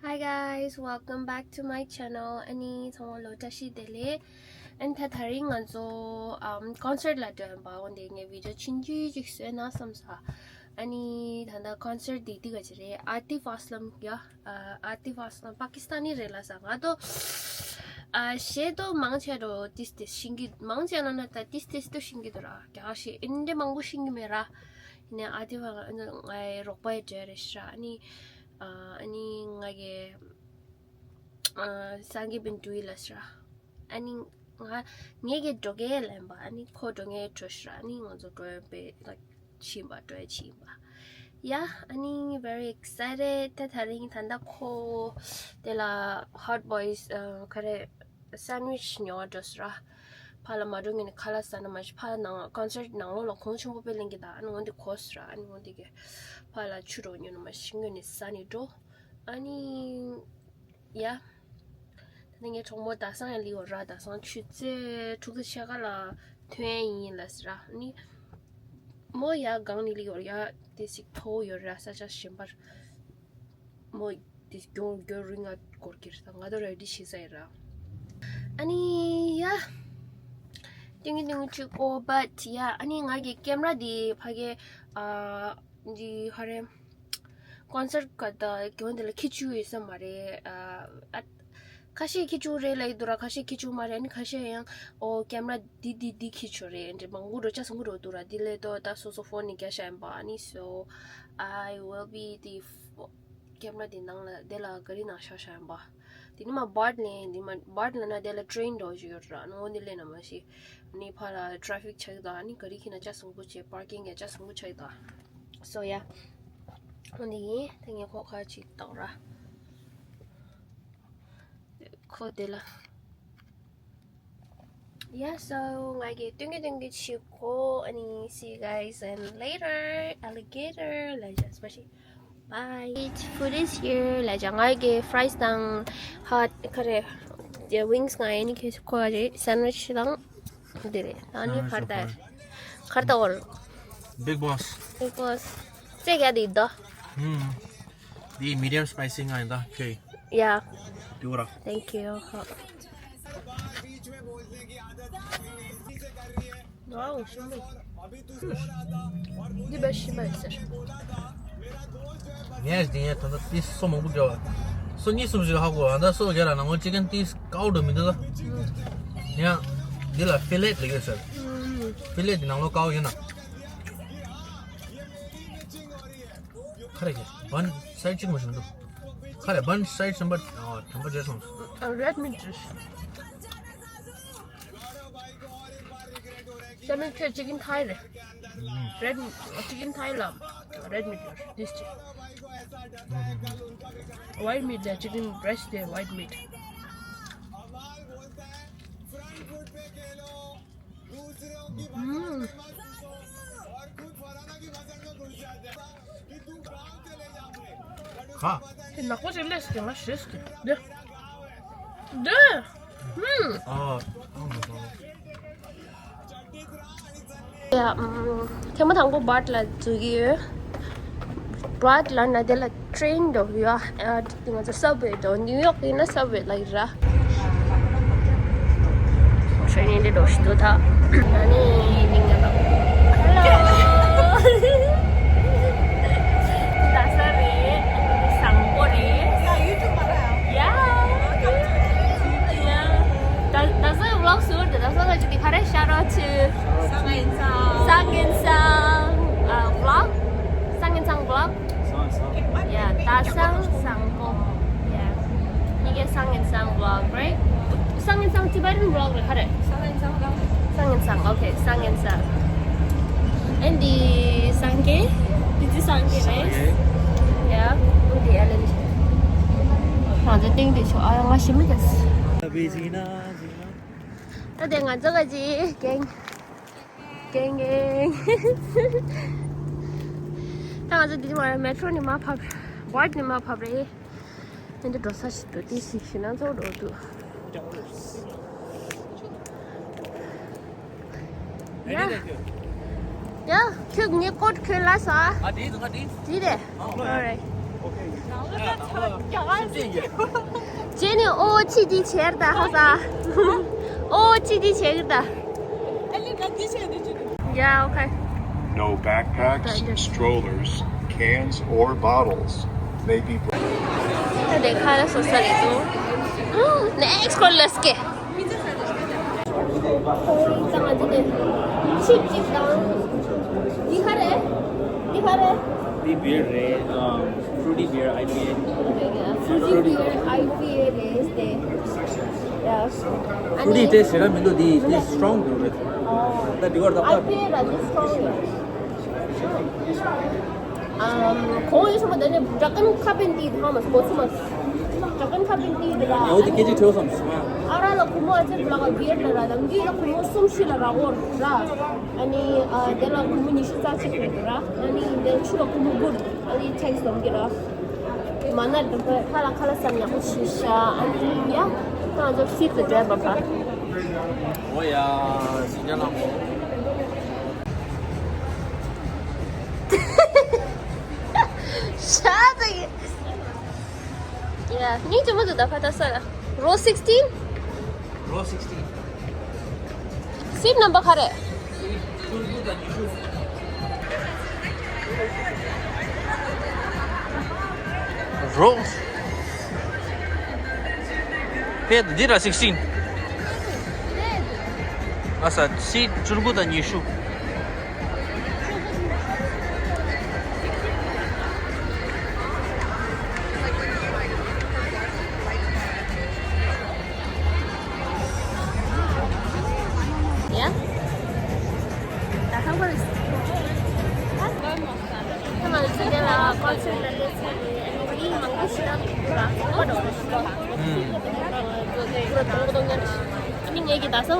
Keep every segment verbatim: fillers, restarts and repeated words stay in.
Hi guys, welcome back to my channel. ཨ་ནི་ཚང་མ་ལོ་བཀྲ་ཤིས་བདེ་ལེགས། ཨ་ནི་ད་དེ་རིང་ང་ཚོ་ཨམ་ཀོན་སར་ཊི་ལ་འགྲོ་ཡིན་པ། འོན་ཏེ་ངས་བི་ཌི་ཡོ་ཆུང་ཆུང་ཅིག་བཟོས་ན་བསམ་ས། ཨ་ནི་ད་ལྟ་ཀོན་སར་ཊི་འདི་འདི་ག་ཅི་རེད། ཨ་ཏིབ་ཨ་སི་ལམ་ཡ། ཨ་ཏིབ་ཨ་སི་ལམ་པ་ཀི་སི་ཐ་ནི་རེད་ལབ་ས། ང་ཚོ་ཨ་གཞས་ཚོ་མང་ཆེ་རུ་ཏིས་ཏིས་ཤེས་ཀྱི། མང་ཆེ་ན་ན་ད་ཏིས་ཏིས་ཏུ་ཤེས་ཀྱི་འདུག་ར། རྒྱ་གར་གཞས་ཨིན་འདྲ་མང་པོ་ཤེས་ཀྱི་མེད་ར། ཡིན་ནའི་ཨ་ཏིབ་ཨ་ང་ངའི་རོགས་པ་ཡི་འདྲ་རེད་ཤག་ཨ་ནི་ཨ་ནི་ང་གི་ཨ་སངས་རྒྱས་པའི་འགྲོ་ཡི་ལ་ཤག་ཨ་ནི་ང་ངས་ཀྱི་འགྲོ་གི་ལབ་པ། ཨ་ནི་ཁོ་འགྲོ་ངས་འགྲོ་ཤག་ཨ་ནི་ང་ཚོ་འགྲོ་ཡོད་པའི་ལ་ཕྱིན་པ། འགྲོ་ཡ་ཕྱིན་པ། ཡ། ཨ་ནི་very excited. ད་དེ་རིང་ད་ལྟ་ཁོ་དེ་ལ་ཧོཊ་བོ་ཡིས་ཨ་ག་རེ་སན་ཝིཆ་ཉོ་བ་འགྲོ་ཟེར་ར། ཕར་ལ་མ་འགྲོ་སྔོན་ནས་ཁ་ལག་ཟ་ན་མ་ཤི། ཕར་ནང་ཀོན་སར་ཊི་ནང་ལོགས་ལ་གོང་ཆེན་པོ་དཔེ་ལེན་གྱི་ད། ཨ་ནི་འོན་ཏེ་གོ་ཟེར་ར། ཨ་ནི་འོན་ཏེ་གི་ཕར་ལ་ཆུ་རོ་ཉོ་ན་མ་ཤི་སྔོན་ནས་ཟ་ནས་འགྲོ། ཨ་ནི་ཡ། ད་ནི་ངའི་གྲོགས་མོ་ད་སང་ཡང་ལི་ཡོད་ར། ད་སང་ཆུ་ཚོད་དྲུག་དང་ཕྱེད་ཀ་ལ་ཐོན་ཡ་ཡིན་ལབ་ཟེར་ར། ཨ་ནི་མོ་ཡ་སྒང་ནས་ལི་ཡོད་ར། ཡ་དེ་ཞིག་མཐོ་བོ་ཡོད་ར། ས་ཆ་གཞན་པར། མོ་དེ་རྒྱུན་རྒྱུན་རིང་ང་འགོར་གྱི་རེད། ད་ང་ད་རེ་ཌི་བྱེད་ས་ཡིན་ར། ཨ་ནི་ཡ། ཏིང་ཏིང་ཅིག་ཨོ་བཊ་ཡ། ཨ་ནི་ང་གི་ཀེམ་ར་དེ་ཕ་གི་ཨ་འདི་ཧ་རེ་ཀོན་སར་ཊི་ག་ད་གྱོན་དེ་ལ་ཁྱི་བཅུག་ཡོད་ས་མ་རེད། ཨ་ཨ་ཁ་ཤས་ཁྱི་བཅུག་རེད་ལབ་ཡི་འདུག་ར། ཁ་ཤས་ཁྱི་བཅུག་མ་རེད། ཨ་ནི་ཁ་ཤས་ཡང་ཨོ་ཀེམ་ར་འདི་འདི་འདི་ཁྱི་བཅུག་རེད། འདྲ་མང་པོ་འགྲོ་ཆ་སོང་པོ་འགྲོ་འདུག་ར། འདི་ལས་ཏོ་ད་སོ་སོ་ཕོན་ནས་རྒྱག་ཤག་ཡིན་པ། ཨ་ནི་so I will be the ཀེམ་ར་དེ་ནང་ལ་དེ་ལ་ག་རི་ནང་བཞག་བཞག་ཡིན་པ། དེ་ནི་མ་བཊ་ལེན་དེ་མ་བཊ་ལེན་ན་དེ་ལ་ཊེན་འགྲོ་ཞིག་ཡོད་ར། ནོ་འོ་འདི་ལེན་ན་མ་ཤི། ནི་ཕ་ལ་ཊ་རེ་ཕིག་ཆགས་ད། ནི་ག་རི་ཁྱི་ན་ཆ་སོང་པོ་ཆེ། པར་ཀིང་ཡ་ཆ་སོང་པོ་ཆགས་ད། སོ་ཡ། འོ་འདི་ཡིན། ད་ངས་ཁོ་ཁ་ཅིག་བཏང་ར། ཁོ་དེ་ལ། Yeah, so ང་གི་སྟོན་གི་སྟོན་གི་ཆི་གོ་ཨ་ནི see you guys in later. Alligator. Let's just watch it. Bye. Food is here. ལ་ཇ་ང་གི་ཕ་རའི་སི་དང་ཧོཊ་ག་རེ་དེ་ཝིང་སི་ང་ཨ་ནི་ཁྱེད་ཁོ་རེ་སན་ཝིཆ་དང་དེ་རེད། ཨ་ནི་ཁར་ད་ཁར་ད་འོར། Big Boss. Big Boss. ཙེ་ག་དེ་ད། ཧུམ། The medium spicy ང་ཡིན་ད། Okay. Yeah. Pure. Thank you. Wow, shume. The best shiba is. Yes, the yeah, the piece so mong bu jawa. So ni sum ju ha go, and so gara na mo chicken piece cow do mi da. Yeah. Dila fillet le sir. Fillet na lo cow yana. Khare ke ban side chicken mo shu. Khare ban side number number just. Red meat dish. Salmon ke chicken thigh re. Red chicken thigh la. Red meat dish. This chicken. White meat le chicken breast le white meat. ཁ། དེ་ནག་པོ་ཅིག་སླེབས་སོང་། ང་ཞེས་སོང་། འདི། འདི། ཧུམ། ཨ། ཨ་མ་ཧོ། ཡ། ཐེངས་མ་དང་པོ་བཊ་ལ་འཛུལ་གྱི་ཡོད། བཊ་ལ་ན་དེ་ལ་ཊེན་འགྲོ་གི་ཡོད། ཨ། དེ་ང་ཚོ་སབ་ཝེ་འགྲོ། ནིའུ་ཡོག་ཡིན་ན་སབ་ཝེ་ལ་ཡིན་ར། ཧེ་ལོ། ད་ས་རེད། བཟང་པོ་རེད། ཡ། ད་ད་ས་ཝི་ལོག་ཟུར་དེ་ད་ས་ལ་ཅི་དེ་ག་རེ་ཤ་རོ་ཆུ། སང་ཨིན་སང་། སང་ཨིན་སང་། ཨ། ཝི་ལོག་སང་ཨིན་སང་ཝི་ལོག Yeah, ད་སང་བཟང་པོ། Yeah. ཉིད་ཀྱི་སང་ཨིན་སང་ཝི་ལོག་རེད། སང་ཨིན་སང་ཊི་བེ་ཊན་ཝི་ལོག་རེད། ག་རེ། སང་ཨིན་སང་། Okay, སང་ཨིན་སང་། ཨེན་ཌི་སང་གེ། འདི་ཅི་སང་གེ་རེད། Yeah. འོ་དེ་ཨ་ལེ་ལེ། ང་ཚོ་སྟེང་དུ་ཆོག་ཨ་ཡ་ང་ཞི་མི་ད། ད་དེ་ང་ཚོ་ག་ཅི་གེང་། གེང་གེང་། ད་ང་ཚོ་འདི་མ་མེ་ཊྲོ་ནས་མར་ཕབ། བཊ་ནས་མར་ཕབ་རེད། འདི་འགྲོ་ས་ཞིག་འདུག་དེ་ཞིག་ཞིག་ན་ཚོགས་འགྲོ་འདུག་ཡ། ཡ། ཁྱོད་ངའི་ཀོཊ་ཁྱོད་ལ་ས། ཨ། དེ་དང་ཨ་དེ། དེ་རེད། Alright. ཇེ་ནི་ཨོ་ཅི་ཅི་ཆེར་ད་ཧ་ས། ཨོ་ཅི་ཅི་ཆེར་ད། Yeah, okay. No backpacks, strollers, cans, or bottles may be brought. ད་དེ་ཁ་ལ་སོ་ས་རེད་དོ། Next call, let's get. ཁོ་ཙང་ང་ཚོ་དེ་ཆིབ་ཅིག་དང་། འདི་ག་རེད། འདི་ག་རེད། འདི་བི་ཡར་རེད། ཨམ། Fruity beer, I P A. Fruity beer, I P A རེད་དེ། Yeah. Fruity taste ར་མི་འདུག་འདི་འདི་strong འདུག་རེད། ད་འདི་བར་ད་I P A ར་འདི་strong རེད། ཨམ། གོང་ཡོད་ཤོ་མ་དེ་ནས་dragon ཁ་པན་ཏི་ཧ་མ་སྐོ་སུ་མ། Dragon ཁ་པན་ཏི་དེ་ལ། ཡང་འོ་དེ་སྐད་ཆ་ཐོས་སམ་སུ་མ། ཨ་ར་ལ་ཁོ་མོ་ཨ་ཅེ་ལ་ག་བི་ཡར་ལ་ར་དང་གི་ལ་ཁོ་མོ་སུམ་ཤི་ལ་ར་འོར་ར། ཨ་ནི་ཨ་དེ་ལ་ཁོ་མོ་ཉི་ཤུ་རྩ་གཅིག་རེད་ར། ཨ་ནི་དེ་ཆུ་ལ་ཁོ་མོ་གུར། ཨ་ནི་ཐེགས་སོང་གི་ར། མ་ན་དེ་ཁ་ལ་ཁ་ལ་སམ་ཡག་པོ་ཤི་ཤ། ཨ་ནི་ཡ། ད་ང་ཚོ་སི་ཏུ་བསྡད་པ་ཕ། འོ་ཡ། སི་ཇ་ལ་མོ། ཤ་ད་ཡེ། Yeah, ནི་ཅི་མོ་དུ་ད་ཕ་ད་ས་ལ། Row sixteen? Row sixteen. Seat number ག་རེ། Row. ཕེད་འདི་ར་sixteen. ཨ་ས་seat བཅུ་དགུ་དང་ཉི་ཤུ། Yeah. ད་ཧ་གོ་རེད། ད་ང་ཚོ་དེ་ལ་ཀོན་སར་ལ་སླེབས་ཚར་ནས་ཨ་ནི་མི་མང་པོ་ཞིག་ལ་འགྲོ་ར་ཧ་གོ་རེད། ཨ་ནི་ངེད་ཀྱི་ད་ས་ང་ཚོ་ད།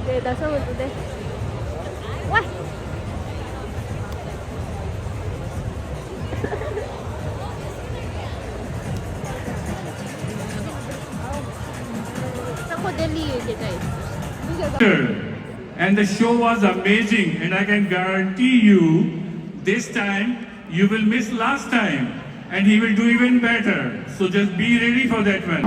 དེ་ད་ས་ང་ཚོ་དེ། ཝ། ས་ཁོ་དེ་ལི་ཡོད་ཀྱི་ད་ཡིན། And the show was amazing, and I can guarantee you, this time you will miss last time, and he will do even better. So just be ready for that one.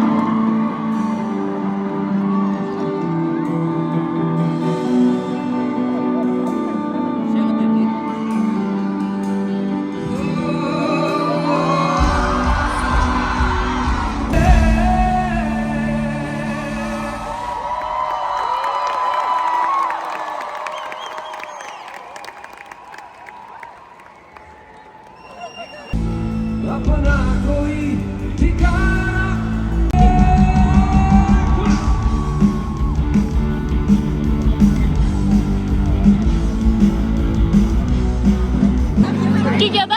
ཀི་རྒྱབ་པ།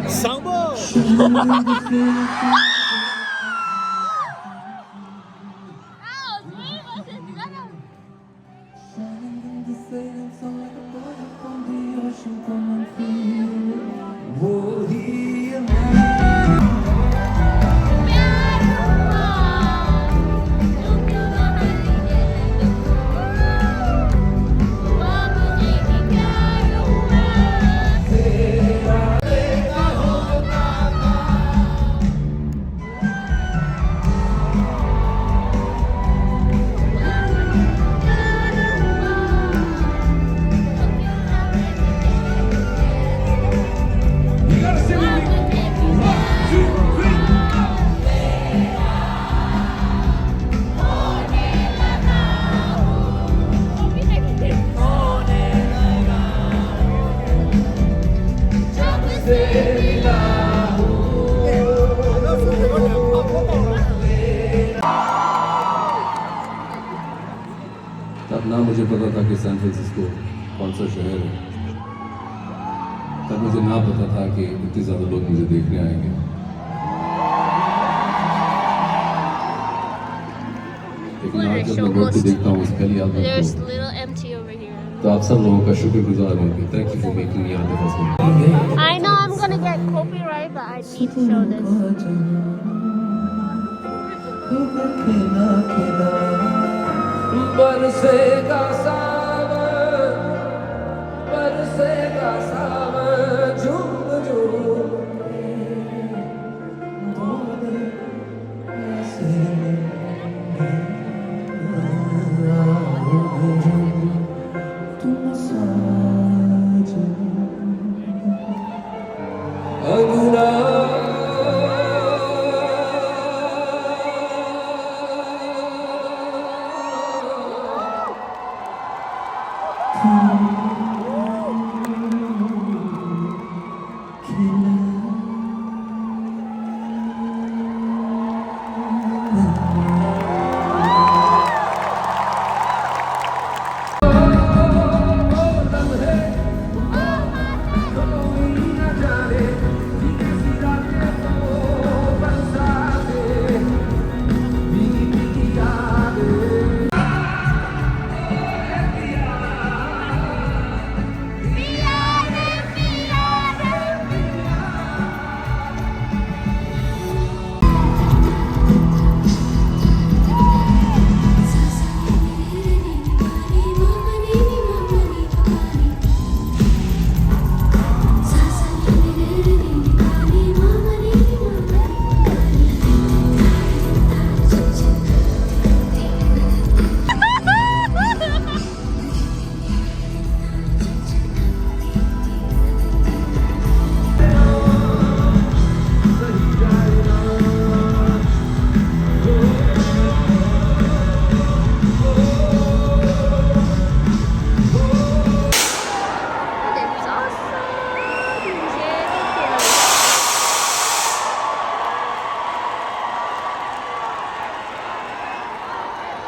བཟང་པོ། तब ना मुझे पता था कि San Francisco कौन सा शहर है। तब मुझे ना पता था कि इतने ज्यादा लोग मुझे देखने आएंगे। लेकिन आज जब मैं लोग को देखता हूँ, उस पहली album को, तो आप सब लोगों का शुक्रगुजार हूँ कि thank you for making me out of us. I know I'm gonna get copyright, but I need to show this. बरसेगा सावन, बरसेगा सावन।